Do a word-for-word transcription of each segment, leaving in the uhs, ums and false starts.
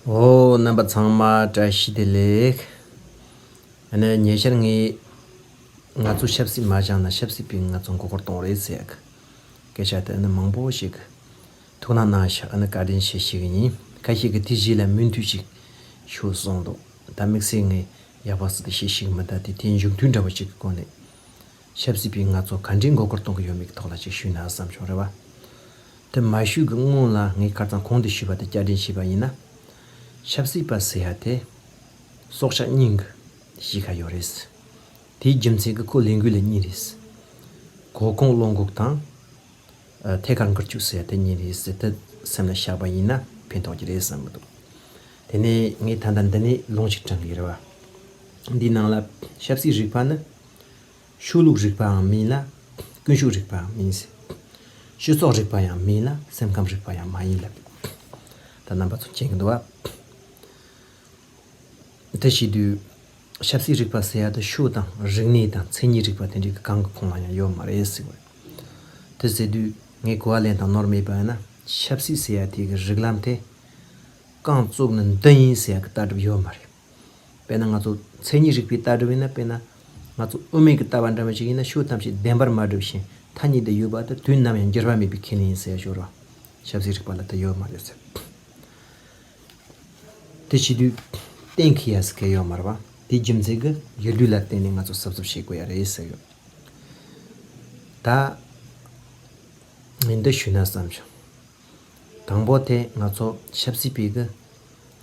ཨོ། རྣམ་པ་ཚང་མ་བཀྲ་ཤིས་བདེ་ལེགས། ཨ་ནི་ཉེ་ཆར་ངས་ང་ཚོ་ཆབ་སྲིད་མ་སྦྱངས་ན་ཆབ་སྲིད་པས་ང་ཚོ་མགོ་སྐོར་གཏོང་རེད་ཟེར་ཡག་སྐད་ཆ་དེ་ཨ་ནི་མང་པོ་ཞིག་ཐུགས་སྣང་གནང་ཤག་ཨ་ནི་བཀའ་དྲིན་ཆེ་ཞུ་གི་ཡིན། ཁ་ཤས་ཀྱིས་དེ་རྗེས་ལ་མུ་མཐུད་ཅིག་ཤོད་གསུངས་འདུག་ད་དམིགས་བསལ་ངས་ཡག་པོ་སུ་དེ་ཤེས་ཤིག་མི་ད་དེ་དེ་མཇུག་མཐུད་འདྲ་བོ་ཅིག་གི་སྒོ་ནས། ཆབ་སྲིད་པས་ང་ཚོ་ག་འདྲའི་མགོ་སྐོར་གཏོང་གི་ཡོད་མེད་ཀྱི་ཐོག་ལ་ཅིག་ཞུས་ན་བསམ་བྱུང་རེད་བ། དེ་མ་ཞུས་ཀྱི་སྔོན་ལ་ངས་ཁ་སང་གོང་དུ་ཞུས་པ་དེ་བསྐྱར་དྲན་བྱས་པ་ཡིན་ན། ཆབ་སྲིད་པ་ཟེར་ཡ་དེ་སྲོག་ཆགས་གཉིས་ཀྱི་གཤིས་ཀ་ཡོད་རེད། དེའི་རྒྱུ་མཚན་གྱིས་ཁོ་ལས་འགུལ་ལ་གཉིས་རེད། གོ་གོང་བློ་འགུག་དང་། ཨ། ཐད་ཀར་འགུལ་སྐྱོད་ཟེར་ཡ་དེ་གཉིས་རེད་ཟེར་དེ་སེམས་ལ་བཞག་པ་ཡིན་ན་ཕན་ཐོགས་ཀྱི་རེད་བསམ་གྱི་འདུག་དེ་ནས་ངས་ད་ལྟ་འདི་ནས་ལུང་ཞིག་དྲངས་གི་རེད་བ། འདིའི་ནང་ལ་ཆབ་སྲིད་རིག་པ་ནི། ཆོས་ལུགས་རིག་པའང་མིན་ལ། ཀུན་སྤྱོད་རིག་པའང་མིན། སྤྱི་ཚོགས་རིག་པ་ཡང་མིན་ལ་སེམས་ཁམས་རིག་པ་ཡང་མ་ཡིན་ལབ། ད་རྣམ་པ་ཚོ་མཁྱེན་གྱི་འདུག་བ། དེ་བྱེད་དུས། ཆབ་སྲིད་རིག་པ་ཟེར་ཡ་དེ་ཆོས་དང་རིག་གནས་དང་མཚན་ཉིད་རིག་པ་དེ་འདྲའི་གང་གི་ཁོངས་ལ་ཡང་ཡོད་མ་རེད་ཟེར་བ། དེ་ཟེར་དུས་ངས་གོ་བ་ལེན་སྟངས་ནོར་མེད་པ་ཡིན་ན། ཆབ་སྲིད་ཟེར་ཡ་དེ་གི་རིགས་ལམ་དེ་རྐང་བཙུགས་ནས་འདི་ཡིན་ཟེར་ཡ་གི་ལྟ་གྲུབ་ཡོད་མ་རེད། དཔེར་ན་ང་ཚོ་མཚན་ཉིད་རིག་པའི་ལྟ་གྲུབ་ཡིན་ན། དཔེར་ན་ང་ཚོ་དབུ་མའི་གི་ལྟ་བ་འདྲ་མོ་ཞིག་ཡིན་ན། ཆོས་ཐམས་ཅད་བདེན་པར་མ་གྲུབ་ཤིང་ཐ་སྙད་དུ་ཡོད་པ་དེ་དུས་ནམ་ཡང་འགྱུར་བ་མེད་པའི་ཁས་ལེན་ཡིན་ཟེར་ཡ་ཤོར་བ། ཆབ་སྲིད་རིག་པ་ལ་དེ་ཡོད་མ་རེད་ཟེར། དེ་བྱེད་དུས་གཏན་འཁེལ་ཡ་ཟེར་མཁན་ཡོད་མ་རེད་བ། དེའི་རྒྱུ་མཚན་གྱིས་ཡུལ་དུས་ལ་བརྟེན་ནས་ང་ཚོ་གཟབ་གཟབ་བྱེད་དགོས་ཡ་རེད་ཟེར་ཡོད། ད་ངས་འདི་ཞུས་ན་བསམ་བྱུང་། དང་པོ་དེ་ང་ཚོ་ཆབ་སྲིད་པའི་གི་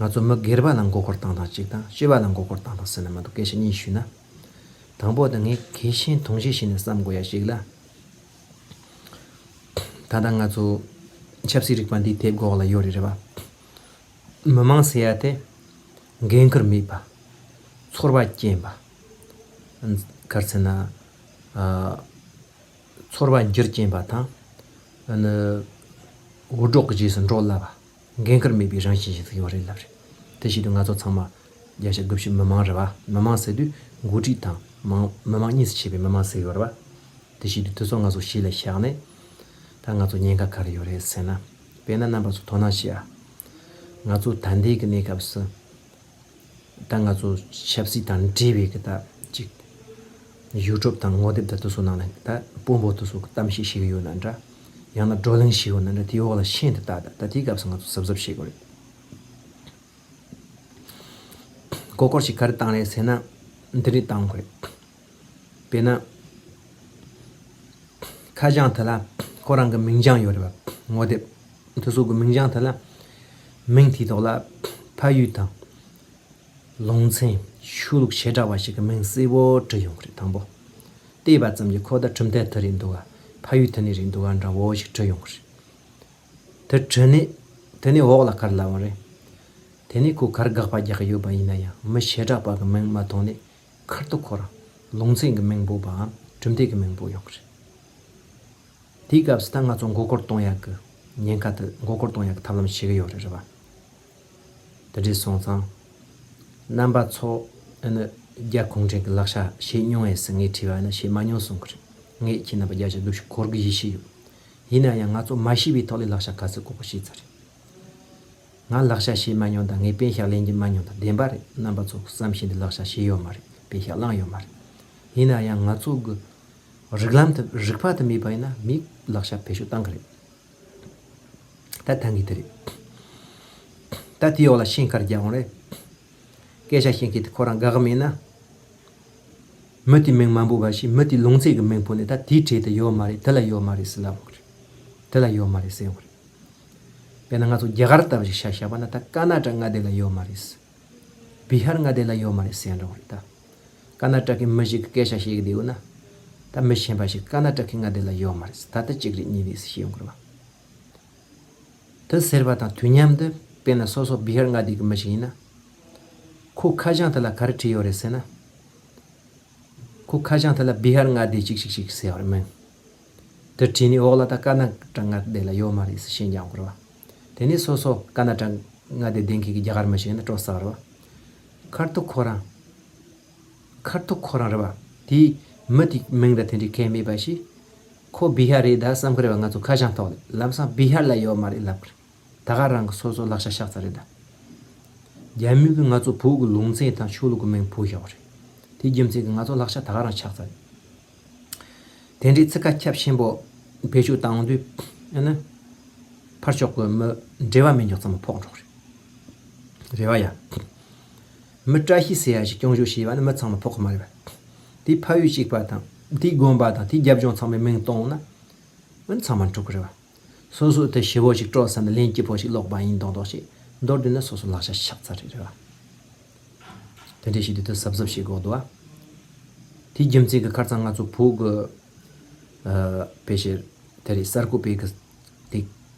ང་ཚོ་མི་སྒེར་པ་ལ་མགོ་སྐོར་བཏང་སྟངས་གཅིག་དང་། སྤྱི་པ་ལ་མགོ་སྐོར་བཏང་སྟངས་ཟེར་ན་མ་གཏོགས་སྐད་ཆ་གཉིས་ཞུས་ན། དང་པོ་དེ་ངས་གལ་ཆེན་མཐོང་ཆེན་བྱས་ནས་བསམ་དགོས་ཡ་ཞིག་ལ། ད་ལྟ་ང་ཚོ་ཆབ་སྲིད་རིག་པ་འདིའི་དེབ་འོག་ལ་ཡོད་རེད་རེད་བ། མི་མང་ཟེར་ཡ་དེ་འགན་ཁུར་མེད་པ། ཚོར་བ་སྐྱེན་པ། ག་རེ་ཟེར་ན། ཨ། ཚོར་བ་འགྱུར་སྐྱེན་པ་དང་། ཨ་ནི་འུར་སྒྲོག་གི་རྗེས་སུ་འགྲོ་སླ་བ། འགན་ཁུར་མེད་པའི་རང་བཞིན་ཞིག་ཡོད་རེད་ལབ་རེད། དེ་བྱེད་དུས་ང་ཚོ་ཚང་མ་བརྒྱ་ཆ་དགུ་བཅུ་མི་མང་རེད་བ། མི་མང་ཟེར་དུས་འགོ་ཁྲིད་དང་མང་མི་མང་གཉིས་སུ་ཕྱེ་བའི་མི་མང་ཟེར་ཡོད་རེད་བ། དེ་བྱེད་དུས་དེ་ཚོ་ང་ཚོ་གཞི་ལ་བཞག་ནས། ད་ང་ཚོ་ཉེན་ཁ་ག་རེ་ཡོད་རེད་ཟེར་ན། དཔེར་ན་རྣམ་པ་ཚོ་དོ་སྣང་བྱེད་ཨ། ང་ཚོ་ད་ལྟའི་གི་གནས་སྐབས་སུ། ད་ང་ཚོ་ཆབ་སྲིད་དང་འབྲེལ་བའི་གི་ད་ཅིག་ཡུ་ཊུབ་དང་ངོ་དེབ་དང་དེ་ཚོ་ནང་ནས་ད་དཔོན་པོ་དེ་ཚོ་གི་གཏམ་བཤད་བྱེད་གི་ཡོད་ན་འདྲ། ཡང་ན་བགྲོ་གླེང་བྱེད་ཡོད་ན་འདྲ། དེའི་འོག་ལ་ཤིན་ཏུ་ལྟ། ད་ད་དེའི་སྐབས་སུ་ང་ཚོ་གཟབ་གཟབ་བྱེད་དགོས་རེད། མགོ་སྐོར་ཞིག་ག་རེ་བཏང་རེད་ཟེར་ན། འདི་རེད་བཏང་དགོས་རེད། དཔེར་ན། ཁ་བྱང་དེ་ལ་ཁོ་རང་གི་མིང་བྱང་ཡོད་རེད་བ། ངོ་དེབ་དེ་ཚོ་གི་མིང་བྱང་དེ་ལ། མིང་དེའི་ཐོག་ལ་ཕ་ཡུལ་དང་། ལུང་ཚན། ཆོས་ལུགས་བྱེ་བྲག་པ་ཞིག་གི་མིང་གསལ་པོ་བྲིས་ཡོང་གི་རེད། དང་པོ། བལྟས་པ་ཙམ་གྱིས་ཁོ་ད་གྲུབ་མཐའ་དེ་རེད་འདུག་ག་ཕ་ཡུལ་དེ་ནས་རེད་འདུག་ག་འདྲ་བོ་ཞིག་བྲིས་ཡོང་གི་རེད། དེ་བྲིས་ནས། དེ་ནས་འོག་ལ་ག་རེ་ལབ་པ་རེད། དེ་ནས་ཁོ་ག་རེ་དགག་པ་རྒྱག་གི་ཡོད་པ་ཡིན་ན་ཡང་། མི་བྱེ་བྲག་པ་གི་མིང་མ་ཐོན་ནས་ཁར་ཐུག་ཁོ་རང་ལུང་ཚན་གི་མིང་འབོད་པའམ་གྲུབ་མཐའི་གི་མིང་འབོད་ཡོང་གི་རེད། དེའི་སྐབས་སུ་ད་ང་ཚོ་མགོ་སྐོར་གཏོང་ཡག་གི་ཉེན་ཁ་དེ། མགོ་སྐོར་གཏོང་ཡག་གི་ཐབས་ལམ་བྱེད་གི་ཡོད་རེད། རེད་བ། དེ་འདྲས་སོང་ཙང་། རྣམ་པ་ཚོ་ཨ་ནི་རྒྱ་གུང་ཁྲན་གྱི་ལག་ཆ་བྱེད་མྱོང་ངས་ཟེར་ངས་དྲིས་པ་ཡིན་ན་བྱེད་མ་མྱོང་གསུང་གི་རེད། ངས་ཁྱེད་རྣམ་པ་བརྒྱ་ཆ་བདུན་ཅུ་འཁོར་གི་ཡིད་ཆེས་ཡོད། ཡིན་ན་ཡང་ང་ཚོ་མ་ཤེས་པའི་ཐོག་ལས་ལག་ཆ་ག་ཚོད་ལྐོག་པ་བྱས་ཚར་རེད། ང་ལག་ཆ་བྱེད་མ་མྱོང་དང་། ངས་པེ་ཤག་ལེན་གྱི་མ་མྱོང་དང་བདེན་པ་རེད། རྣམ་པ་ཚོ་བསམ་བཞིན་དུ་ལག་ཆ་བྱེད་ཡོད་མ་རེད། པེ་ཤག་བླངས་ཡོད་མ་རེད། ཡིན་ན་ཡང་ང་ཚོ་གི་རིགས་ལམ་དེ། རིག་པ་དེ་མེད་པ་ཡིན་ན་མིས་ལག་ཆ་བེད་སྤྱོད་བཏང་གི་རེད། ད་ཐང་གི་དེ་རེད། ད་དེའི་འོག་ལ་ཤིང་དཀར་རྒྱག་འོང་རེད། སྐད་ཆ་བཤད་མཁན་དེ་ཁོ་རང་དགག་གི་མེད་ན། མི་དེའི་མིང་མ་འབོད་པ་ཞིག་མི་དེའི་ལུང་ཚན་གྱི་མིང་བོས་ནས། ད་དེའི་གྲས་དེ་ཡོད་མ་རེད། དེ་ལ་ཡོད་མ་རེད་ཟེར་ལབ་འོང་རེད། དེ་ལ་ཡོད་མ་རེད་ཟེར་འོང་རེད། དཔེར་ན་ང་ཚོ་རྒྱ་གར་ལྟ་བུ་ཞིག་ཆ་བཞག་པ་ན། ད་ཀར་ནཱ་ཊ་ཀ་མངའ་སྡེ་ལ་ཡོད་མ་རེད། བི་ཧར་མངའ་སྡེ་ལ་ཡོད་མ་རེད་ཟེར་འགྲོ་གི་རེད། ད་ཀར་ནཱ་ཊ་ཀའི་མི་ཞིག་གིས་སྐད་ཆ་བཤད་ཀྱི་བསྡད་ཡོད་ན། ད་མི་གཞན་པ་ཞིག་ཀར་ནཱ་ཊ་ཀའི་མངའ་སྡེ་ལ་ཡོད་མ་རེད། ད་ལྟ་གཅིག་རེད་གཉིས་རེད་ཟེར་བཤད་ཡོང་གི་རེད་བ། དེ་ཟེར་བ་དང་དུས་མཉམ་དུ། དཔེར་ན་སོ་སོ་བི་ཧར་མངའ་སྡེ་གི་མི་ཞིག་ཡིན་ན། ཁོ་ཁ་བྱང་དེ་ལ་ག་རེ་བྲིས་ཡོད་རེད་ཟེར་ན། ཁོ་ཁ་བྱང་དེ་ལ་བི་ཧར་མངའ་སྡེ་ཅིག་ཅིག་ཅིག་ཟེར་བ་རེད། མིང་དེ་བྲིས་ནས་འོག་ལ་ད་ཀར་ནཱ་ཊ་ཀ་མངའ་སྡེ་ལ་ཡོད་མ་རེད་ཟེར་བཤད་རྒྱག་དགོས་རེད་བ། དེ་ནས་སོ་སོ་ཀར་ནཱ་ཊ་ཀ་མངའ་སྡེ་ལྡན་མཁན་གྱི་རྒྱ་གར་མི་ཞིག་ཡིན་ན་སྤྲོ་ས་རེད་བ། ཁར་ཐུག་ཁོ་རང་། ཁར་ཐུག་ཁོ་རང་རེད་བ། དེའི་མི་དེའི་མིང་དང་དེ་འདྲའི་གང་ཡང་མེད་པ་ཞིག་ཁོ་བི་ཧར་རེད་ད་བསམ་གི་རེད་བ། ང་ཚོ་ཁ་བྱང་ཐོག་ལས། ལམ་སང་བི་ཧར་ལ་ཡོད་མ་རེད་ལབ་གི་རེད། ད་ག་རང་གི་སོ་སོ་ལག་ཆ་བཞག་ཚར་རེད་ད། རྒྱ་མི་གིས་ང་ཚོ་བོད་ཀྱི་ལུང་ཚན་དང་ཆོས་ལུགས་ཀྱི་མིང་བོས་བཞག་པ་རེད། དེའི་རྒྱུ་མཚན་གྱིས་ང་ཚོ་ལག་ཆ་ད་ག་རང་ཆག་ཚར་རེད། དེ་འདྲའི་ཚིག་ཁ་ཁྱབ་ཆེན་པོ་བེད་སྤྱོད་བཏང་དུས་ཨ་ནི་ཕར་ཕྱོགས་ཀྱི་མི་འབྲེལ་བ་མེད་མཁན་ཚང་མ་ཕོག་འགྲོ་གི་རེད། རེད་བ་ཡ། མི་བཀྲ་ཤིས་ཟེར་ཡ་ཞིག་སྐྱོན་བརྗོད་བྱས་པ་ནི་མི་ཚང་མ་ཕོག་གི་མ་རེད་པ། དེའི་ཕ་ཡུལ་གཅིག་པ་དང་དེའི་དགོན་པ་དང་དེའི་རྒྱབ་ལྗོངས་ཚང་མའི་མིང་བཏོན་ན་མི་ཚང་མ་འཁྲུག་གི་རེད་བ། སོ་སོ་དེ་ཞི་བོ་ཞིག་སྤྲོད་བསམ་ནས་ལན་སྐྱིད་པོ་ཞིག་སློག་པ་ཡིན་མདོག་མདོག་ཞིག་མདོར་བསྡུས་ན་སོ་སོ་ལག་ཆ་ཆག་ཚར་རེད་བ། དེ་འདྲའི་ཞིག་དུས་དེ་གཟབ་གཟབ་བྱེད་དགོས་འདུག་བ། དེའི་རྒྱུ་མཚན་གྱིས་ཁར་ཚང་ང་ཚོ་བོད་ཀྱི་ཨ་ཕལ་ཆེར་དེ་རེད། གསར་འགོད་པའི་གི་དེ་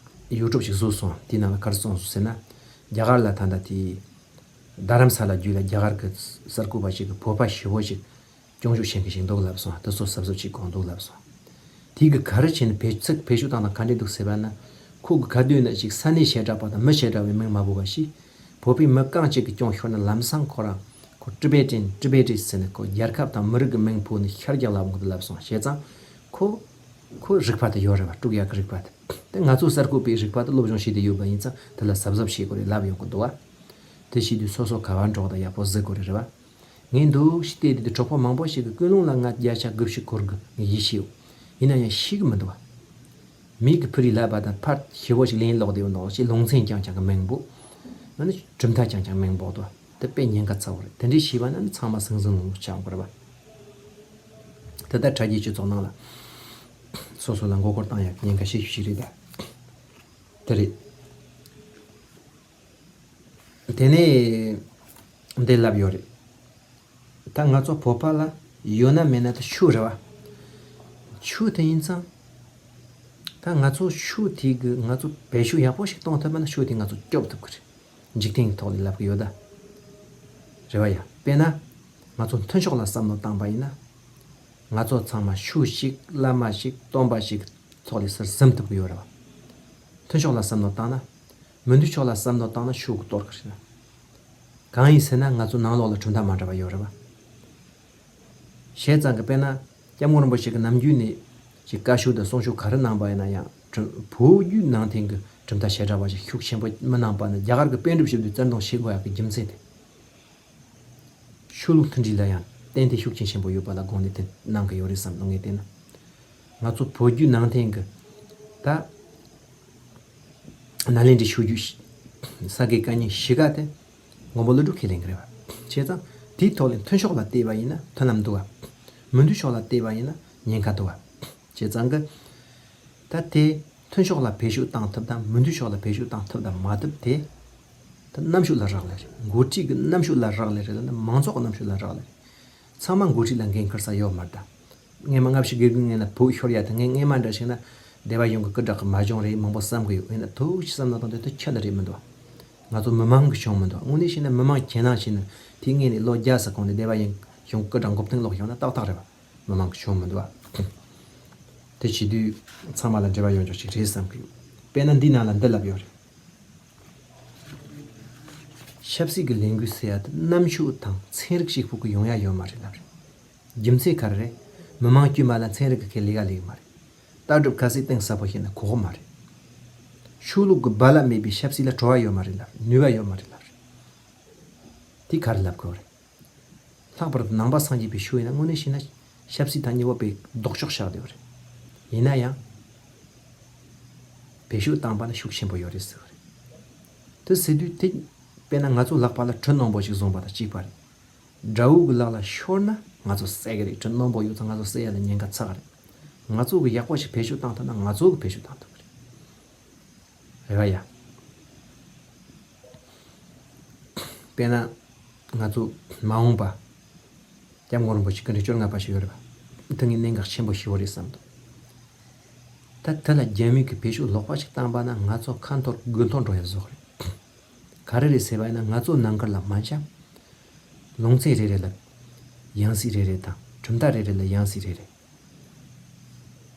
ཡུ་ཊུབ་ཞིག་བཟོས་སོང་། དེའི་ནང་ལ་ག་རེ་གསུངས་སོང་ཟེར་ན། རྒྱ་གར་ལ་ད་ལྟ་དེ་རྡ་རམ་ས་ལ་བརྒྱུད་ལ་རྒྱ་གར་གྱི་གསར་འགོད་པ་ཞིག་གིས་བོད་པ་ཞི་བོ་ཞིག་སྐྱོན་བརྗོད་བྱེད་མཁན་ཞིག་འདུག་ལབ་སོང་། དེ་ཚོ་གཟབ་གཟབ་བྱེད་དགོས་འདུག་ལབ་སོང་། དེ་གི་ག་རེ་བྱས་ནས་བེད་ཚིག་བེད་སྤྱོད་བཏང་དང་ག་འདྲས་འདུག་ཟེར་བ་ན། ཁོ་གི་ག་དུས་ན་ཅིག་ས་གནས་བྱེ་བྲག་པ་དང་མི་བྱེ་བྲག་པའི་མིང་མ་བོས་པ་ཞིག་བོད་པའི་མི་རྐང་གཅིག་གི་སྐྱོན་ཤོར་ན་ལམ་སང་ཁོ་རང་ཁོ་ཊི་བེ་ཊན་ཊི་བེ་ཊན་ཟེར་ནས་ཁོ་རྒྱལ་ཁབ་དང་མི་རིགས་ཀྱི་མིང་བོས་ནས་ཤར་རྒྱག་ལབ་འགོ་འདུག་ལབ་སོང་། བྱས་ཙང་ཁོ་ཁོ་རིག་པ་དེ་ཡོད་རེད་བ། དཀྲུག་ཡག་གི་རིག་པ་དེ། དེ་ང་ཚོ་གསར་འགོད་པའི་རིག་པ་དེ་སློབ་སྦྱོང་བྱས་ཏེ་ཡོད་པ་ཡིན་ཙང་དེ་ལ་གཟབ་གཟབ་བྱེད་དགོས་རེད་ལབ་ཡོང་གི་འདུག་བ། དེ་བྱེད་དུས་སོ་སོ་ག་བ་འགྲོགས་དང་ཡག་པོ་གཟིགས་དགོས་རེད། རེད་བ། ངས་འདུག་ཞིག་བལྟས་དུས་གྲོགས་པོ་མང་པོ་ཞིག་གིས་ཀུན་སློང་ལ་ང་བརྒྱ་ཆ་དགུ་བཅུ་སྐོར་གི་ངས་ཡིད་ཆེས་ཡོད། ཡིན་ན་ཡང་ཤེས་གི་མི་འདུག་བ། མི་གི་ཕུ་རི་ལབ་པ་དང་ཕར་ཞི་བོ་ཞིག་ལན་སློག་བསྡད་ཡོད་འདུག་ཅེས་ལུང་ཚན་རྐྱང་རྐྱང་གི་མིང་པོ། ཨ་ནི་གྲུབ་མཐའ་རྐྱང་རྐྱང་མིང་པོ་འདུག་དེ་དཔེ་ཉེན་ཁ་ཚ་བོ་རེད། དེ་འདྲའི་ཤེས་པ་ན་ནི་ཚང་མ་ཟང་ཟིང་ངུ་ཆགས་འགོ་རེད་བ། དེ་ལྟར་དྲ་རྒྱའི་སྤྱི་ཚོགས་ནང་ལ་སོ་སོ་ལ་མགོ་སྐོར་བཏང་ཡག་ཉེན་ཁ་ཤས་ཤིག་རེད་ད། དེ་རེད། དེ་ནས་འདི་ལབ་ཡོད་རེད། ད་ང་ཚོ་བོད་པ་ལ་ཡོད་ན་མེད་ན་ད་ཆོས་རེད་བ། ཆོས་དེ་ཡིན་ཙང་། ད་ང་ཚོ་ཆོས་དེ་གི་ང་ཚོ་བེད་སྤྱོད་ཡག་པོ་ཞིག་གཏོང་ཐུབ་པ་ན་ཆོས་དེ་ང་ཚོ་སྐྱོབ་ཐུབ་ཀྱི་རེད། འཇིག་རྟེན་གྱི་ཐོག་ལ་ལབ་ཀྱི་ཡོད་ད། རེད་བ་ཡ། དཔེར་ན། ང་ཚོ་མཐུན་ཕྱོགས་ལ་བསམ་བློ་བཏང་པ་ཡིན་ན། ང་ཚོ་ཚང་མ་ཆོས་ཞིག་བླ་མ་ཞིག་སྟོན་པ་ཞིག་ཐོག་ལས་ཟུར་ཟིན་ཐུབ་ཀྱི་ཡོད་རེད་བ། མཐུན་ཕྱོགས་ལ་བསམ་བློ་བཏང་ན། མི་མཐུན་ཕྱོགས་ལ་བསམ་བློ་བཏང་ན་ཆོས་ཀྱི་གཏོར་གི་རེད། གང་ཡིན་ཟེར་ན་ང་ཚོ་ནང་ལོགས་ལ་གྲུབ་མཐའ་མ་འདྲ་བ་ཡོད་རེད་བ། བྱས་ཙང་གི་དཔེར་ན་སྐྱབས་མགོན་རིན་པོ་ཆེ་གི་ནམ་རྒྱུན་ནས་ཀྱི་བཀའ་ཤོག་དང་གསུང་ཆོས་ག་རེ་གནང་པ་ཡིན་ན་ཡང་གྲུབ་བོད་བརྒྱུད་ནང་བསྟན་གྱི་གྲུབ་མཐའ་བྱེ་བྲག་པ་ཞིག་ཤུགས་ཆེན་པོ་མི་གནང་པ་ནི་རྒྱ་གར་གྱི་པཎ་གྲུབ་ཞིག་ཏུ་བཙན་བཟུང་བྱེད་དགོས་ཡག་གི་རྒྱུ་མཚན་དེ། ཆོས་ལུགས་མཐུན་སྒྲིལ་ལ་ཡང་ཏན་ཏན་ཤུགས་རྐྱེན་ཆེན་པོ་ཡོད་པ་ལ་དགོངས་ནས་དེ་གནང་གི་ཡོད་རེད་བསམ་འདུག་ངས་བལྟས་ན། ང་ཚོ་བོད་བརྒྱུད་ནང་བསྟན་གྱི་ད་ནཱ་ལེནྡྲའི་ཆོས་བརྒྱུད་ས་དགེ་བཀའ་རྙིང་བཞི་ཀ་དེ་མགོན་པོ་ཀླུ་སྒྲུབ་ཁས་ལེན་གྱི་རེད་བ། བྱས་ཙང་དེའི་ཐོག་ལས་མཐུན་ཕྱོགས་ལ་བལྟས་པ་ཡིན་ན་མཐུན་ལམ་འདུག་བ། མི་མཐུན་ཕྱོགས་ལ་བལྟས་པ་ཡིན་ན་ཉེན་ཁ་འདུག་བ། བྱས་ཙང་གི་ད་དེ་མཐུན་ཕྱོགས་ལ་བེད་སྤྱོད་བཏང་ཐུབ་དང་མི་མཐུན་ཕྱོགས་ལ་བེད་སྤྱོད་བཏང་ཐུབ་དང་མ་ཐུབ་དེ། ད་རྣམ་དཔྱོད་ལ་རག་ལས་རེད། འགོ་ཁྲིད་ཀྱི་རྣམ་དཔྱོད་ལ་རག་ལས་རེད་ལ་ནི་མང་ཚོགས་ཀྱི་རྣམ་དཔྱོད་ལ་རག་ལས་རེད། ཚང་མ་འགོ་ཁྲིད་ལ་འགན་འཁུར་ས་ཡོད་མ་རེད་ད། སྔས་མ་ལྔ་བཅུ་ང་དགུ་སྔོན་ལ་བོད་ཤོར་ཡ་དེ་ངས་སྔས་མ་འདྲ་ཞིག་ན་སྡེ་བ་གཞུང་གི་སྐུ་དྲག་གི་མ་བྱུང་རེད་མང་པོ་བསམ་གི་ཡོད། ཡིན་ན་ཐུགས་ཆེ་བསམ་ན་གཏོང་དེ་དེ་ཁྱོན་ནས་རེད་མི་འདུག་ང་ཚོ་མི་མང་གི་བྱུང་མི་འདུག་དངོས་གནས་བཤད་ན་མི་མང་གྱེན་ལངས་བྱས་ནས་དེ་སྔོན་ནས་ལོ་བརྒྱ་ཙམ་གོང་ནས་སྡེ་བ་གཞུང་གི་སྐུ་དྲག་འགོ་ཐེངས་ལོག་བྱུང་ན་ཏག་ཏག་རེད་བ། མི་མང་གི་བྱུང་མི་འདུག་བ། དེ་བྱེད་དུས་ཚང་མ་ལ་འབྲེལ་བ་ཡོང་ཆོག་ཅིག་རེད་བསམ་གི་ཡོད། དཔེར་ན་འདི་ནང་ལ་འདི་ལབ་ཡོད་རེད། ཆབ་སྲིད་ཀྱི་ལས་འགུལ་ཟེར་ཡ་དེ་རྣམ་དཔྱོད་དང་ཚན་རིག་གཅིག་པུ་གི་ཡོང་ཡ་ཡོད་མ་རེད་ལབ་རེད། རྒྱུ་མཚན་ག་རེ་རེད། མི་མང་དཀྱུས་མ་ལ་ཚན་རིག་གི་ཁས་ལེན་ཡ་ལེགས་མ་རེད། ལྟ་གྲུབ་ཁ་གསལ་གཏིང་ཟབ་པོ་ཤེས་ན་གོ་གི་མ་རེད། ཆོས་ལུགས་ཀྱི་རྦ་རླབས་མེད་པའི་ཆབ་སྲིད་ལ་བྲོ་བ་ཡོད་མ་རེད་ལབ་རེད། ནུས་པ་ཡོད་མ་རེད་ལབ་རེད། དེ་ག་རེ་ལབ་དགོས་རེད། ལྷག་པར་དུ་ནང་པ་སངས་རྒྱས་པའི་ཆོས་ཡིན་ན་དངོས་གནས་བཤད་ན་ཆབ་སྲིད་དང་གཉིས་པོ་དཔེ་ལྡོག་ཕྱོགས་བཞག་བསྡད་པ་རེད། ཡིན་ན་ཡང་། བེད་སྤྱོད་བཏང་པ་ན་ཤུགས་ཆེན་པོ་ཡོད་རེད་ཟེར་བ་རེད། དེ་ཟེར་དུས་དེ་དཔེར་ན་ང་ཚོ་ལག་པ་ལ་གྲི་རྣོན་པོ་ཞིག་བཟུང་པ་དང་གཅིག་པ་རེད། དགྲ་བོ་གི་ལག་ལ་ཤོར་ན་ང་ཚོ་བསད་གི་རེད། གྲི་རྣོན་པོ་ཡོད་ཙང་ང་ཚོ་བསད་ཡ་ལ་ཉེན་ཁ་ཚ་གི་རེད། ང་ཚོ་གི་ཡག་པོ་ཞིག་བེད་སྤྱོད་བཏང་ཐུབ་ན་ང་ཚོ་གི་བེད་སྤྱོད་བཏང་ཐུབ་གི་རེད། རེད་བ་ཡ། དཔེར་ན། ང་ཚོ་མ་འོངས་པ། སྐྱབས་མགོན་རིན་པོ་ཆེ་སྐུ་ཕྲེང་བཅོ་ལྔ་པ་ཞིག་ཡོད་རེད་བ། དེ་ངས་གནད་འགག་ཆེན་པོ་ཞིག་ཡོད་རེད་བསམ་འདུག་ད་དེ་ལ་རྒྱ་མི་གིས་བེད་སྤྱོད་ལོག་པ་ཞིག་བཏང་པ་ན་ང་ཚོ་ཁ་འཐོར་དགུ་འཐོར་འགྲོ་ཡ་བཟོ་གི་རེད། ག་རེ་རེད་ཟེར་བ་ཡིན་ན་ང་ཚོ་ནང་ཁུལ་ལ་མ་འཆམ། ལུང་ཚན་རེ་རེ་ལ་ཡང་སྲིད་རེ་རེ་དང་གྲུབ་མཐའ་རེ་རེ་ལ་ཡང་སྲིད་རེ་རེ།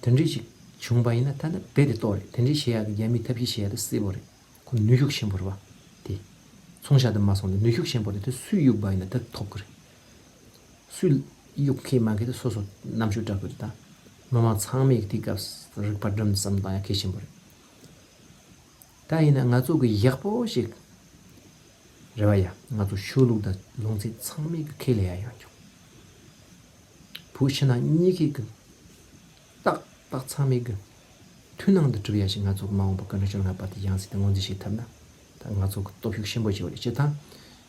དེ་འདྲས་ཞིག་བྱུང་པ་ཡིན་ན་ད་ནི་རྦད་དེ་ལྟོགས་རེད། དེ་འདྲས་བྱེད་ཡག་གི་རྒྱ་མིའི་ཐབས་ཤེས་བྱེད་ཡག་དེ་གསལ་པོ་རེད། ཁོ་ནུས་ཤུགས་ཆེན་པོ་རེད་བ། དེ། མཚོན་ཆ་དུ་མ་སོང་ནས་ནུས་ཤུགས་ཆེན་པོ་རེད། དེ་སུས་གཡུག་པ་ཡིན་ན་དེ་ཐོབ་གི་རེད། སུས་གཡུག་མཁན་མ་མཁན་དེ་སོ་སོ་རྣམ་དཔྱོད་དྲག་གི་རེད་ད། མི་མང་ཚང་མས་དེའི་སྐབས་རིག་པ་སྒྲིམ་བསམ་བཏང་ཡག་གལ་ཆེན་པོ་རེད། ད་ཡིན་ན་ང་ཚོ་གི་ཡག་པོ་ཞིག་ རེད་བ་ཡ། ང་ཚོ་ཆོས་ལུགས་དང་ལུང་ཚན་ཚང་མའི་གི་ཁས་ལེན་ཡ་ཡང་བྱུང་། བོད་ཕྱི་ནང་གཉིས་ཀའི་གི་ཏག་ཏག་ཚང་མའི་གི་མཐུན་སྣང་དུ་གྲུབ་ཡ་ཞིག་ང་ཚོ་གི་མ་འོངས་པ་ཀུན་འདུས་ཕྱོགས་ལྔ་པ་དེ་ཡང་སྲིད་དུ་ངོས་འཛིན་བྱེད་ཐུབ་ན། ད་ང་ཚོ་གི་སྟོབས་ཤུགས་ཆེན་པོ་ཞིག་རེད། སྤྱིར་བཏང་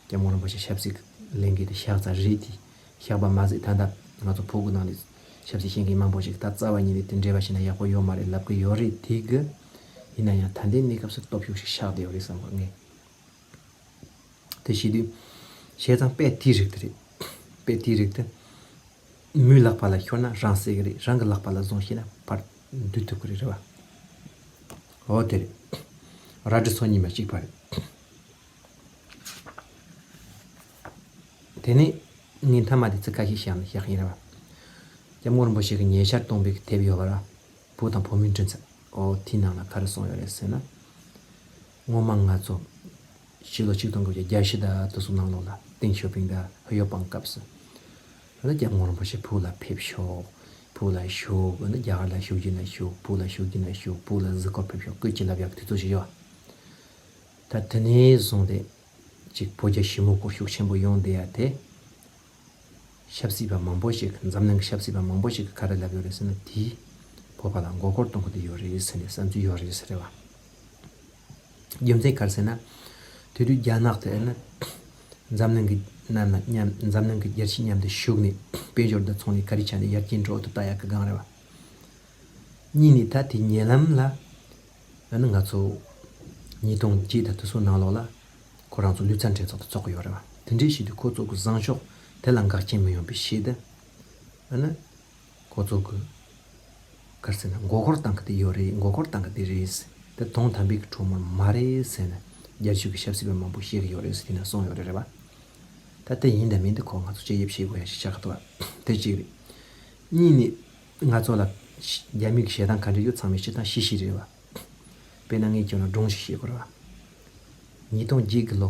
སྐྱབས་མགོན་རིན་པོ་ཆེ་ཆབ་སྲིད་ཀྱི་ལས་འགུལ་དེ་བཞག་ཚར་རེད། དེ་བཞག་པ་མ་ཟད་ད་ལྟ་ང་ཚོ་བོད་ཀྱི་ནང་ནས་ཆབ་སྲིད་བཤད་མཁན་མང་པོ་ཞིག་ད་རྩ་བ་ཉིད་ནས་དེ་འདྲ་བ་བྱས་ན་ཡག་པོ་ཡོད་མ་རེད་ལབ་ཀྱི་ཡོད་རེད། དེ་གི་ཡིན་ན་ཡང་ད་ལྟའི་གནས་སྐབས་སུ་སྟོབས་ཤུགས་ཤིག་ཆགས་བསྡད་ཡོད་རེད་བསམ་གི་ངས། དེ་བྱེད་དུས་བྱས་ཙང་དཔེ་དེའི་རིགས་དེ་རེད། དཔེ་དེའི་རིགས་དེ། མོའི་ལག་པ་ལ་ཤོར་ན་རང་བསད་གི་རེད། རང་གི་ལག་པ་ལ་བཟུང་ཤེས་ན་ཕར་འདུལ་ཐུབ་གི་རེད། རེད་བ། འོ་དེ་རེད། རལ་གྲི་སོ་གཉིས་མ་གཅིག་པ་རེད། དེ་ནས་ངས་མཐའ་མ་དེ་ཚིག་ཁ་ཤས་བཤད་ན་བཤད་ཡིན་རེད་བ། སྐྱབས་མགོན་རིན་པོ་ཆེ་གིས་ཉེ་ཆར་བཏོན་པའི་དེབ་ཡོད་པ་ར། བོད་དང་བོད་མིའི་མགྲིན་ཚབ། ཨོ་དེའི་ནང་ལ་ག་རེ་གསུངས་ཡོད་རེད་ཟེར་ན། སྔོན་མ་ང་ཚོ་ཕྱི་ལོ་ཆིག་སྟོང་དགུ་བརྒྱ་བརྒྱད་ཅུ་དང་དེ་ཚོ་ནང་ལོགས་ལ་ཏེང་ཞའོ་ཕིང་དང་ཧུའུ་ཡའོ་པང་སྐབས་སུ། ཨ་ནི་སྐྱབས་མགོན་རིན་པོ་ཆེ་བོད་ལ་ཕེབས་ཤོག་བོད་ལ་བཞུགས། ཨ་ནི་རྒྱ་གར་ལ་བཞུགས་རྒྱུ་ན་བཞུགས། བོད་ལ་བཞུགས་རྒྱུ་ན་བཞུགས། བོད་ལ་གཟིགས་སྐོར་ཕེབས་ཤོག་སྐུ་ཅི་ལབ་ཡག་དེ་ཚོ་ཞིག་ཡོད། ད་དེ་ནས་བཟུང་སྟེ་ཅིག་བོད་རྒྱ་ཞི་མོལ་སྐོར་ཤུགས་ཆེན་པོ་ཡོང་བསྡད་ཡ་དེ། ཆབ་སྲིད་པ་མང་པོ་ཞིག་འཛམ་གླིང་གི་ཆབ་སྲིད་པ་མང་པོ་ཞིག་གིས་ག་རེ་ལབ་ཡོད་རེད་ཟེར་ན། དེས་བོད་པ་ལ་མགོ་སྐོར་གཏོང་གི་ཡོད་རེད་ཟེར་ནས་བསམ་ཚུལ་ཡོད་རེད་ཟེར་རེད་བ། རྒྱུ་མཚན་ག་རེ་ཟེར་ན། དེ་དུས་རྒྱ་ནག་དེ་ཨ་ནི་འཛམ་གླིང་གི་ནང་ན་མཉམ། འཛམ་གླིང་གི་རྒྱལ་སྤྱི་མཉམ་དུ་ཞུགས་ནས་དཔལ་འབྱོར་དང་ཚོང་ལས་ག་རེ་བྱས་ནས་ཡར་རྒྱས་འགྲོ་ཐུབ་ལྟ་ཡག་གི་སྒང་རེད་བ། གཉིས་ནས་ད་དེ་ཉེ་ལམ་ལ་ཨ་ནི་ང་ཚོ་ཉིས་སྟོང་བརྒྱད་དང་དེ་ཚོ་ནང་ལོགས་ལ་ཁོ་རང་ཚོ་ལུས་རྩལ་འགྲན་ཚོགས་དེ་ཚོགས་ཀྱི་ཡོད་རེད་བ། དེ་འདྲའི་ཞིག་ཏུ་ཁོ་ཚོ་གི་བཟང་ཕྱོགས་དེ་ལ་འགག་རྐྱེན་མི་ཡོང་བའི་ཆེད་དུ་ཨ་ནི་ཁོ་ཚོ་གི་ག་རེ་ཟེར་ན་མགོ་སྐོར་བཏང་གི་དེ་ཡོད་རེད། མགོ་སྐོར་བཏང་གི་དེ་རེད། དེ་དོན་དམ་པའི་གི་གྲོས་མོལ་མ་རེད་ཟེར་ནས་རྒྱལ་སྤྱི་གི་ཆབ་སྲིད་པ་མང་པོ་བཤད་གི་ཡོད་རེད་ཟེར་དེ་ན་གསུངས་ཡོད་རེད། རེད་བ། ད་དེ་ཡིན་དང་མིན་དེ་ཁོ་ང་ཚོ་དཔྱད་ཞིབ་བྱེད་དགོས་ཡ་ཞིག་ཆགས་ཀྱི་འདུག་བ། དེ་གཅིག་རེད། གཉིས་ནི། ང་ཚོ་ལ་རྒྱ་མི་གི་ཞེ་སྡང་ག་འདྲ་ཡོད་ཚང་མས་སྤྱིར་བཏང་ཤེས་ཤེས་རེད་བ། དཔེར་ན་ངས་ཁྱོད་ལ་སྒྲུང་ཞིག་བཤད་དགོས་རེད་བ། ཉིས་སྟོང་བརྒྱད་གི་ལོ།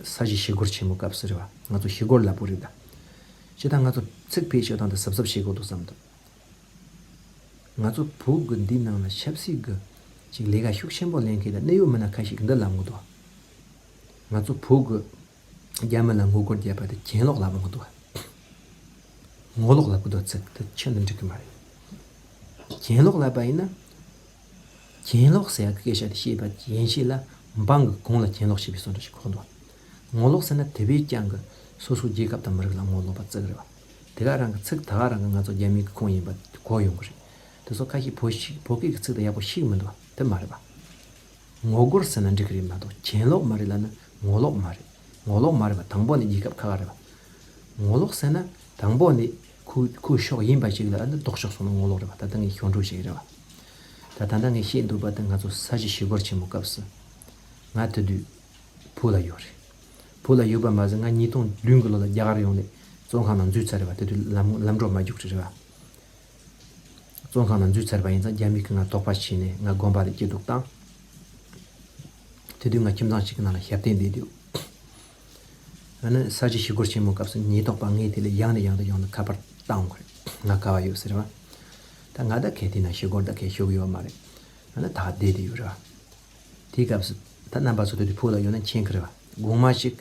ས་བྱི་ཞི་རྒོལ་ཆེན་མོ་སྐབས་སུ་རེད་བ། ང་ཚོ་ཞི་རྒོལ་ལབ་དགོས་རེད་ད། སྤྱིར་བཏང་ང་ཚོ་ཚིག་ཕལ་ཆེར་དང་དེ་གཟབ་གཟབ་བྱེད་དགོས་འདུག་བསམ་འདུག་ང་ཚོ་བོད་གི་འདི་ནང་ལ་ཆབ་སྲིད་གི་ཅིག་ལས་ཀ་ཤུགས་ཆེན་པོ་ལེན་མཁན་དང་གནད་ཡོད་མི་སྣ་ཁ་ཤས་ཀྱིས་འདི་ལབ་གི་འདུག་ང་ཚོ་བོད་གི་རྒྱ་མི་ལ་ངོ་རྒོལ་བརྒྱབ་པ་དེ་གྱེན་ལོག་ལབ་མི་འདུག་བ། ངོ་ལོག་ལབ་གི་འདུག་ཚིག་དེ་ཁྱོན་ནས་འགྲིག་གི་མ་རེད། གྱེན་ལོག་ལབ་པ་ཡིན་ན། གྱེན་ལོག་ཟེར་ཡག་གི་སྐད་ཆ་དེ་བཤད་པ་ཡན་ཆད་ལ་འབངས་ཀྱི་གོང་ལ་གྱེན་ལོག་བྱེད་པའི་བཟོ་འདྲ་ཞིག་གོ་གི་འདུག་ངོ་ལོག་ཟེར་ན་དེ་བས་ཀྱང་གི་སོ་སོའི་རྒྱལ་ཁབ་དང་མི་རིགས་ལ་ངོ་ལོག་པ་བརྩི་གི་རེད་བ། དེ་ག་རང་གི་ཚིག་ད་ག་རང་གི་ང་ཚོ་རྒྱ་མིའི་གི་ཁོངས་ཡིན་པ་གོ་ཡོང་གི་རེད། དེ་ཚོ་ཁ་ཤས་བོད་ཞིག་བོད་སྐད་ཀྱི་ཚིག་དེ་ཡག་པོ་ཤེས་གི་མི་འདུག་བ། དེ་མ་རེད་བ། ངོ་རྒོལ་ཟེར་ན་འགྲིག་གི་རེད་མ་གཏོགས་གྱེན་ལོག་མ་རེད་ལབ་ན་ངོ་ལོག་མ་རེད། ངོ་ལོག་མ་རེད་པ། དང་པོ་ནས་རྒྱལ་ཁབ་ཁག་ཁག་རེད་པ། ངོ་ལོག་ཟེར་ན་དང་པོ་ནས་ཁོའི་ཁོའི་ཕྱོགས་ཡིན་པ་ཞིག་ལ་ཨ་ནི་ལྡོག་ཕྱོགས་སོང་ན་ངོ་ལོག་རེད་པ། ད་ལྟ་ངས་ཞོར་འཕྲོས་ཞིག་རེད་པ། ད་ད་ལྟ་ངས་བཤད་འདོད་པ་དེ་ང་ཚོ་ས་བྱི་ཞི་རྒོལ་ཆེན་མོ་སྐབས་སུ་ང་དེ་དུས་བོད་ལ་ཡོད་རེད། བོད་ལ་ཡོད་པ་མ་ཟད་ང་ཉིས་སྟོང་བདུན་གི་ལོ་ལ་རྒྱ་གར་ཡོང་ནས་བཙོན་ཁང་ནང་འཛུལ་ཚར་རེད་པ། དེ་དུས་ལམ་ལམ་འགྲོ་མ་རྒྱུགས་རེད་པ། བཙོན་ཁང་ནང་འཛུལ་ཚར་བ་ཡིན་ཙང་རྒྱ་མི་གིས་ང་དོགས་པ་བྱས་ནས་ང་དགོན་པ་ལ་སྐྱིད་སྡུག་བཏང་། དེ་དུས་ང་ཁྱིམ་ཚང་གཅིག་གི་ནང་ལ་ཞབས་བརྟན་བསྡད་དུས། ཨ་ནི་ས་བྱི་ཞི་རྒོལ་ཆེན་མོ་སྐབས་སུ་ཉེན་རྟོག་པ་ངའི་དེ་ལ་ཡང་ནས་ཡང་དུ་ཡོང་ནས་ཁ་པར་བཏང་འོང་གི་རེད། ང་ག་བ་ཡོད་ཟེར་བ། ད་ང་ད་གལ་ཏེ་ན་ཞི་རྒོལ་ད་གལ་ཤོར་གི་ཡོད་མ་རེད། ཨ་ནི་ད་བསྡད་དེ་ཡོད་རེད་བ། དེའི་སྐབས་སུ་ད་རྣམ་པ་ཚོ་དེ་དུས་བོད་ལ་ཡོད་ན་མཁྱེན་གི་རེད་བ། དགོང་མོ་ཞིག་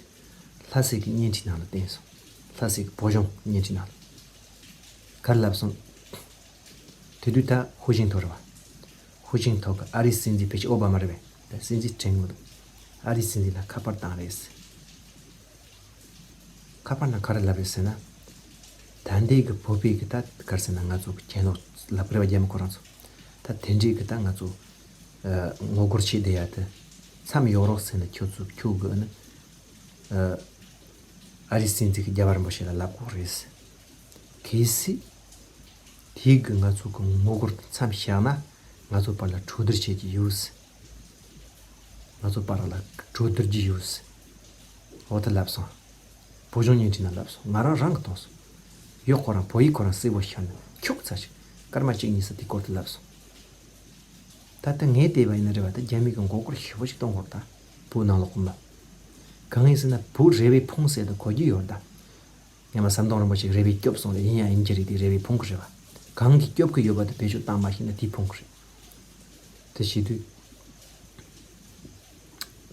ལྷ་སའི་གི་བརྙན་འཕྲིན་ནང་ལ་བསྟན་སོང་། ལྷ་སའི་གི་བོད་ལྗོངས་བརྙན་འཕྲིན་ནང་ལ། ག་རེ་ལབ་སོང་། དེ་དུས་ད་ཧུའུ་ཅིན་ཐའོ་རེད་བ། ཧུའུ་ཅིན་ཐའོ་གི་ཨ་རིའི་སྲིད་འཛིན་ཕལ་ཆེར་ཨོ་བྷ་མ་རེད་པས། ད་སྲིད་འཛིན་དྲན་གི་མི་འདུག་ཨ་རིའི་སྲིད་འཛིན་ལ་ཁ་པར་བཏང་རེད། ཁ་པར་ནང་ག་རེ་ལབ་རེད་ཟེར་ན། ད་ལྟའི་གི་བོད་པའི་གི་ད་ག་རེ་ཟེར་ན་ང་ཚོ་གི་གྱེན་ལོག་ལབ་རེད་བ་རྒྱ་མི་ཁོ་རང་ཚོ། ད་དེ་འདྲའི་གི་ད་ང་ཚོ་ཨ་ངོ་རྒོལ་བྱེད་བསྡད་ཡ་དེ་མཚམས་ཡོང་རོགས་ཟེར་ན་ཁྱོད་ཚོ་ཁྱོད་གི་ཨ་ནི་ཨ་ཨ་རིའི་སྲིད་འཛིན་གི་རྒྱལ་བ་རིན་པོ་ཆེ་ལ་ལབ་དགོས་རེད། གལ་སྲིད་དེའི་གི་ང་ཚོ་གི་ངོ་རྒོལ་མཚམས་བཞག་ན་ང་ཚོ་བར་ལ་གྲོས་བསྡུར་བྱེད་ཀྱི་ཡོད། ང་ཚོ་བར་ལ་གྲོས་བསྡུར་གྱི་ཡོད། འོ་ད་ལབ་སོང་། བོད་ལྗོངས་བརྙན་འཕྲིན་ནང་ལབ་སོང་། ང་རང་རང་གི་གཏོང་སོང་། ཡོད་ཁོ་རང་བོད་ཡིག་ཁོ་རང་གསལ་པོ་ཤར་ནས་ཁྱུག་ཚ་ཞིག་སྐར་མ་གཅིག་གཉིས་ས་དེའི་སྐོར་དུ་ལབ་སོང་། ད་ལྟ་ངས་བལྟས་པ་ཡིན་ན་རེད་བ། ད་རྒྱ་མི་གི་མགོ་སྐོར་ཞེ་པོ་ཞིག་གཏོང་དགོས་རེད་ད། བོད་ནང་ལོགས་ཀུན་ལ། གང་ཡིན་ཟེར་ན་བོད་རེ་བའི་ཕུང་ཟེར་དུ་གོ་རྒྱུ་ཡོད་རེད་ད། ཡང་མ་ཟམ་གདོང་རིན་པོ་ཆེ་རེ་བའི་སྐྱོབ་སོང་རེད། ཡིན་ཡང་ཡིན་གྱི་རེད། དེ་རེ་བའི་ཕུང་གི་རེད་བ། གང་གིས་སྐྱོབ་གི་ཡོད་པ་དེ་བེད་སྤྱོད་བཏང་མ་ཤེས་ན་དེའི་ཕུང་གི་རེད། དེ་བྱེད་དུས།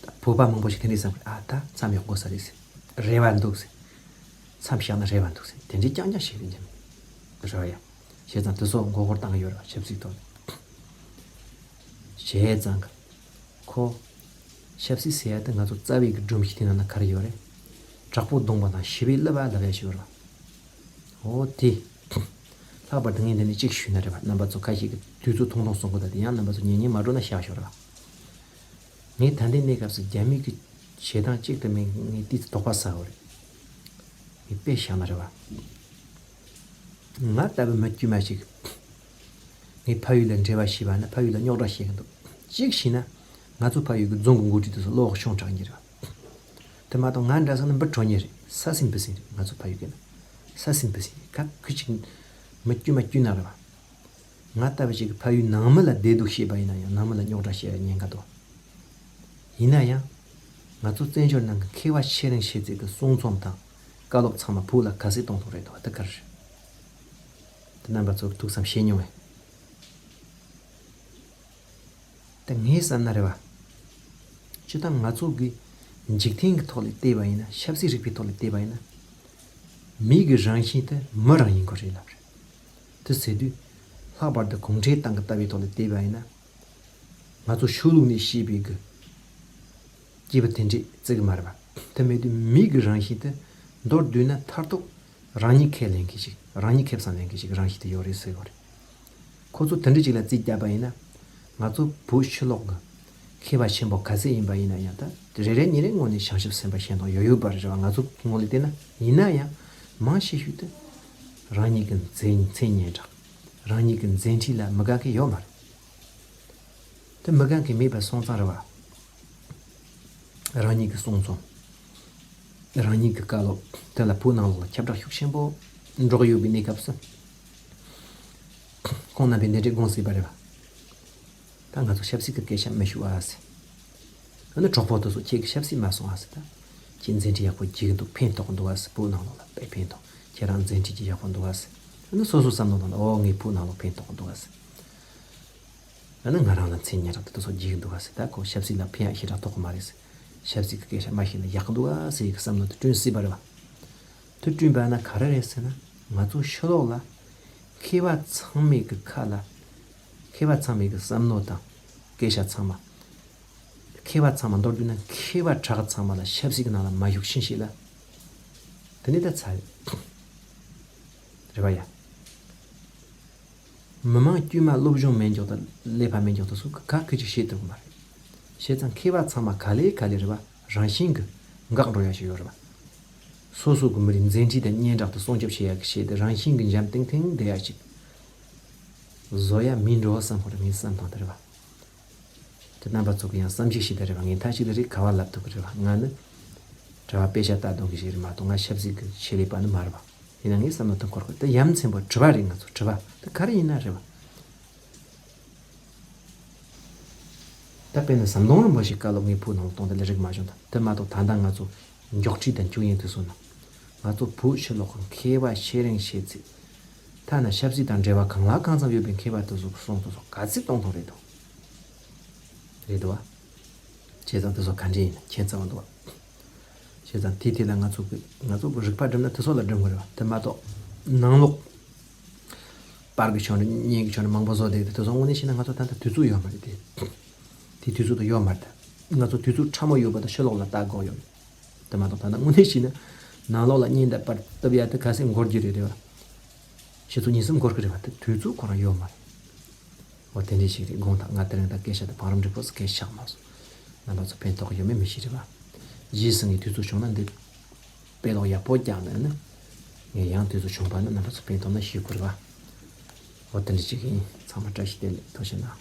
ད་ བོད་པ་མང་པོ་ཞིག་དེ་འདྲའི་བསམ་གི་རེད། ཨ་ད་མཚམས་ཡག་དགོས་ས་རེད་ཟེར། རེ་བ་འདུག་ཟེར། མཚམས་བཞག་ན་རེ་བ་འདུག་ཟེར། དེ་འདྲའི་རྐྱང་རྐྱང་ཞིག་རེད་འདི། རེད་བ་ཡ། བྱས་ཙང་དེ་ཚོ་མགོ་སྐོར་བཏང་གི་ཡོད་རེད་བ། ཆབ་སྲིད་ཐོག་ནས། བྱས་ཙང་གི་ཁོ། ཆབ་སྲིད་ཟེར་ཡ་དེ་ང་ཚོ་རྩ་བའི་གི་སྒྲོམ་གཞི་དེ་ནང་ན་ག་རེ་ཡོད་རེད། དྲག་པོ་བརྡུངས་པ་དང་ཞི་བའི་བསླབ་པ་ལབ་ཡ་ཞིག་ཡོད་རེད་བ། འོ་དེ། ལྷག་པར་དུ་ངས་འདི་ནས་གཅིག་ཞུས་ན་རེད་བ། རྣམ་པ་ཚོ་ཁ་ཤས་ཀྱིས་དུས་ཚོད་ཐུང་ཐུང་གསུང་གི་འདུག་དེ་ཡང་རྣམ་པ་ཚོ་ཉན་ཉན་མ་འགྲོ་ན་བཞག་ཞོར་རེད་བ། ངས་ད་ལྟའི་གནས་སྐབས་སུ་རྒྱ་མི་གི་བྱེད་སྟངས་གཅིག་དེ་མིན་ངས་ཏོག་ཙམ་དོགས་པ་ཟ་གི་རེད། ངས་དཔེ་བཞག་ན་རེད་བ། ང་ལྟ་བུ་མི་དཀྱུས་མ་ཞིག་ངས་ཕ་ཡུལ་ལ་འབྲེལ་བ་བྱས་པ་ན་ཕ་ཡུལ་ལ་རྙོག་དྲ་བཤད་གི་འདུག་གཅིག་བྱས་ན། ང་ཚོ་ཕ་ཡུལ་གྱི་རྫོང་གི་འགོ་ཁྲིད་དེ་ཚོ་བློ་ཤོང་དྲག་གི་རེད། དེ་མ་གཏོགས་ང་འདྲ་ས་ནི་འབུ་གྲོ་ཉེ་རེད། ས་སྲིན་འབུ་སྲིན་རེད། ང་ཚོ་ཕ་ཡུལ་གྱི་ན། ས་སྲིན་འབུ་སྲིན་རེད། ག་གི་ཅིག་མི་དཀྱུས་མ་དཀྱུས་ན་རེད་བ། ང་ལྟ་བུ་ཞིག་གིས་ཕ་ཡུལ་ནང་མི་ལ་བདེ་སྡུག་བཤད་པ་ཡིན་ན་ཡང་ནང་མི་ལ་རྙོག་དྲ་བཤད་ཡ་ཉེན་ཁ་འདུག་ཡིན་ན་ཡང་། ང་ཚོ་བཙན་བྱོལ་ནང་གི་མཁས་པ་ཆེ་རིང་ཆེ་ཚད་ཀྱི་གསུང་རྩོམ་དང་བཀའ་སློབ་ཚང་མ་བོད་ལ་ག་ཚོད་གཏོང་ཐུབ་རེད་འདུག་ད་གར། དེ་རྣམ་པ་ཚོ་ཐུགས་བསམ་བཞེས་མྱོང་བས། དེ་ངས་བསམ་ན་རེད་བ། སྤྱིར་བཏང་ང་ཚོ་གི་འཇིག་རྟེན་གྱི་ཐོག་ལ་བལྟས་པ་ཡིན་ན། ཆབ་སྲིད་རིག་པའི་ཐོག་ལ་བལྟས་པ་ཡིན་ན། མི་གི་རང་བཞིན་དེ་མི་རང་ཡིན་དགོས་རེད་ལབ་རེད། དེ་ཟེར་དུས། ལྷག་པར་དུ་གུང་ཁྲན་ཏང་གི་ལྟ་བའི་ཐོག་ལ་བལྟས་པ་ཡིན་ན། ང་ཚོ་ཆོས་ལུགས་ནས་བཤད་པའི་གི་སྐྱེས་བུ་དེ་འདྲས་བརྩི་གི་མ་རེད་པ། དེ་མེད་དུས་མི་གི་རང་བཞིན་དེ་མདོར་བསྡུས་ན་མཐར་ཐུག་རང་ཉིད་ཁས་ལེན་མཁན་ཞིག་རང་ཉིད་ཁེ་བཟང་ལེན་མཁན་ཞིག་རང་བཞིན་དེ་ཡོད་རེད་ཟེར་གི་རེད། ཁོ་ཚོ་དེ་འདྲས་ཅིག་ལ་རྩིས་བརྒྱབ་པ་ཡིན་ན། ང་ཚོ་བོད་ཕྱི་ལོགས་ཀྱི་མཁས་པ་ཆེན་པོ་ག་ཚད་ཡིན་པ་ཡིན་ན་ཡང་། ད་རེ་རེ་གཉིས་རེ་ངོས་ནས་བྱང་ཆུབ་སེམས་དཔའ་ཞེ་དྲག་ཡོད་ཡོད་པ་རེད་བ། ང་ཚོ་ངོས་ལ་བལྟས་ན། ཡིན་ན་ཡང་མང་ཆེ་ཤོས་དེ་རང་ཉིད་ཀྱི་མཚན་མཚན་སྙན་གྲགས། རང་ཉིད་ཀྱི་མཛད་འཕྲིན་ལ་མི་དགའ་མཁན་ཡོད་མ་རེད། དེ་མི་དགའ་མཁན་མེད་པ་སོང་ཙང་རེད་བ། རང་ཉིད་ཀྱི་གསུང་རྩོམ། རང་ཉིད་ཀྱི་བཀའ་སློབ་དེ་ལ་བོད་ནང་ལོགས་ལ་ཁྱབ་བསྒྲགས་ཤུགས་ཆེན་པོ་འགྲོ་གི་ཡོད་པའི་གནས་སྐབས་སུ། ཁོང་རྣམ་པས་འདི་འདྲའི་དགོངས་སྲིད་པ་རེད་བ། ད་ང་ཚོ་ཆབ་སྲིད་ཀྱི་སྐད་ཆ་མི་ཞུ་ཨ་ཟེར། ཨ་ནི་གྲོགས་པོ་དེ་ཚོ་ཁྱེད་ཀྱི་ཆབ་སྲིད་མ་སོང་ཨ་ཟེར། ད་ཁྱེད་མཛད་འཕྲིན་ཡག་པོ་རྒྱས་ཀྱི་འདུག་ཕན་ཐོགས་ཀྱི་འདུག་ཨ་ཟེར། བོད་ནང་ལོགས་ལ་དཔེ་ཕན་ཐོགས། ཁྱེད་རང་མཛད་འཕྲིན་གྱི་ཡག་པོ་འདུག་ཨ་ཟེར། ཨ་ནི་སོ་སོ་བསམ་བློ་བཏང་ན། ཨོ་ངས་བོད་ནང་ལོགས་ཕན་ཐོགས་ཀྱི་འདུག་ཨ་ཟེར། ཨ་ནི་ང་རང་ལ་མཚན་སྙན་གྲགས་དེ་ཚོ་རྒྱས་ཀྱི་འདུག་ག་ཟེར། ད་ཁོ་ཆབ་སྲིད་ལ་ཕན་ཡག་ཞེ་དྲག་ཐོགས་ཀྱི་མ་རེད་ཟེར། ཆབ་སྲིད་ཀྱི་སྐད་ཆ་མ་བཤད་ན་ཡག་གི་འདུག་ག་ཟེར་ཡི་གི་བསམ་བློ་དེ་བསྐྲུན་སྲིད་པ་རེད་བ། དེ་བསྐྲུན་པ་ན་ག་རེ་རེད་ཟེར་ན། ང་ཚོ་ཕྱི་ལོགས་ལ་མཁས་པ་ཚང་མའི་གི་ཁ་ལ། མཁས་པ་ཚང་མའི་གི་བསམ་བློ་དང་སྐད་ཆ་ཚང་མ། མཁས་པ་ཚང་མ། མདོར་བསྡུས་ན་མཁས་པ་དྲག་ཚང་མ་ལ་ཆབ་སྲིད་ཀྱི་ནང་ལ་མ་ཞུགས་ཕྱིན་ཞིག་ལ། དེ་ནས་ད་ཚར་རེད་བ་ཡ། མི་མང་དཀྱུས་མ་སློབ་སྦྱོང་མེད་མགྱོགས་དང་ཀླད་པ་མེད་མགྱོགས་དང་སོགས་ག་གི་ཅིག་བྱེད་ཐུབ་ཀྱི་མ་རེད། བྱས་ཙང་མཁས་པ་ཚང་མ་ག་ལེ་ག་ལེ་རེད་བ། རང་བཞིན་གྱི་འགག་འགྲོ་ཡ་ཞིག་ཡོད་རེད་བ། སོ་སོ་གི་མི་རིགས་མཛད་འཕྲིན་དང་སྙན་གྲགས་དེ་སྲུང་སྐྱོབ་བྱེད་ཡ་གི་ཆེད་དུ་རང་བཞིན་གྱི་འཇམ་ཐིང་ཐིང་བསྡད་ཡ་ཅིག་བཟོ་ཡ་མིན་འགྲོ་བསམ་ཁོ་རང་ངའི་བསམ་སྟངས་དེ་རེད་བ། དེ་རྣམ་པ་ཚོ་གི་ཡང་བསམ་གཞིག་ཞིག་དེ་རེད་བ། ངས་མཐའ་གཅིག་ཏུ་རེད་ག་བ་ལབ་ཐུབ་ཀྱི་རེད་བ། ང་ནི་དྲི་བ་དཔེ་ཆ་ལྟ་སྡོད་མཁན་ཞིག་རེད་མ་གཏོགས་ང་ཆབ་སྲིད་ཀྱི་ཆེད་ལས་པ་ནི་མ་རེད་བ། ཡིན་ན་ངའི་བསམ་བློ་དེ་འཁོར་གི། དེ་ཡ་མཚན་པོ་དྲི་བ་རེད། ང་ཚོ་དྲི་བ་དེ་ག་རེ་ཡིན་ན་རེད་བ། ད་དཔེར་ན་ཟམ་གདོང་རིན་པོ་ཆེའི་བཀའ་སློབ་ངས་བོད་ནང་གཏོང་དེ་ལས་རིག་མ་བྱུང་། ད་དེ་མ་གཏོགས་ད་ལྟ་ང་ཚོ་མགྱོགས་ཁྲིད་དང་འཁྱུག་དབྱིངས་དེ་ཚོ་ནང་ང་ཚོ་བོད་ཕྱི་ལོགས་ཀྱི་མཁས་པ་ཆེ་རིང་ཆེ་ཚད། ཐ་ན་ཆབ་སྲིད་དང་འབྲེལ་བ་གང་ལ་གང་འཚམ་ཡོད་པའི་མཁས་པ་དེ་ཚོ་གི་གསུང་དེ་ཚོ་ག་ཚོད་གཏོང་ཐུབ་རེད་འདུག་རེད་འདུག་བ། བྱས་ཙང་དེ་ཚོ་ག་འདྲ་ཡིན་ན་ཁྱད་མཚར་བ་འདུག་བ། བྱས་ཙང་དེའི་ཐད་ལ་ང་ཚོ་གི་ང་ཚོ་གི་རིག་པ་སྒྲིམ་ན་དེ་ཚོ་ལ་སྒྲིམ་དགོས་རེད་བ། དེ་མ་གཏོགས་ནང་ལོགས་པར་གྱི་ཆོས་འབྲེལ་བརྙན་གྱི་ཆོས་འབྲེལ་མང་པོ་བཟོ་བསྡད་དེ་དེ་ཚོ་དངོས་གནས་བཤད་ན་ང་ཚོ་ད་ལྟ་དུས་ཚོད་ཡོད་མ་རེད་དེ། དེ་དུས་ཚོད་དུ་ཡོད་མ་རེད་ད། ང་ཚོ་དུས་ཚོད་ཕྲ་མོ་ཡོད་པ་དང་ཕྱི་ལོགས་ལ་ལྟ་དགོས་ཡོད། དེ་མ་གཏོགས་ད་ལྟ་དངོས་གནས་བཤད་ན་ནང་ལོགས་ལ་བརྙན་དང་པར་བཏབ་ཡ་དེ་ག་ཚད་འགོར་གྱི་རེད་རེད་བ། ཕྱི་ཚོ་ཉིན་གསུམ་འགོར་གི་རེད་བ། དེ་དུས་ཚོད་ཁོ་རང་ཡོད་མ་རེད། འོ་དེ་འདྲ་ཞིག་རེད། དགོངས་དག་ང་དེ་རིང་ད་སྐད་ཆ་དེ་བང་རིམ་འགྲིག་པོ་ཞིག་སྐད་ཆ་ཆགས་མ་སོང་། རྣམ་པ་ཚོ་ཕན་ཐོགས་ཡོད་མེད་མི་ཤེས་རེད་བ། རྗེས་སུ་ངས་དུས་ཚོད་བྱུང་ན་འདི་དཔེ་ཀློག་ཡག་པོ་རྒྱག་ནས་ནི། ངས་ཡང་དུས་ཚོད་བྱུང་བ་ན་རྣམ་པ་ཚོ་ཕན་ཐོགས་ན་ཞུ་དགོས་རེད་བ། འོ་དེ་འདྲ་ཞིག་ཡིན། ཚང་མ་བཀྲ་ཤིས་བདེ་ལེགས། ཐུགས་རྗེ་གནང་།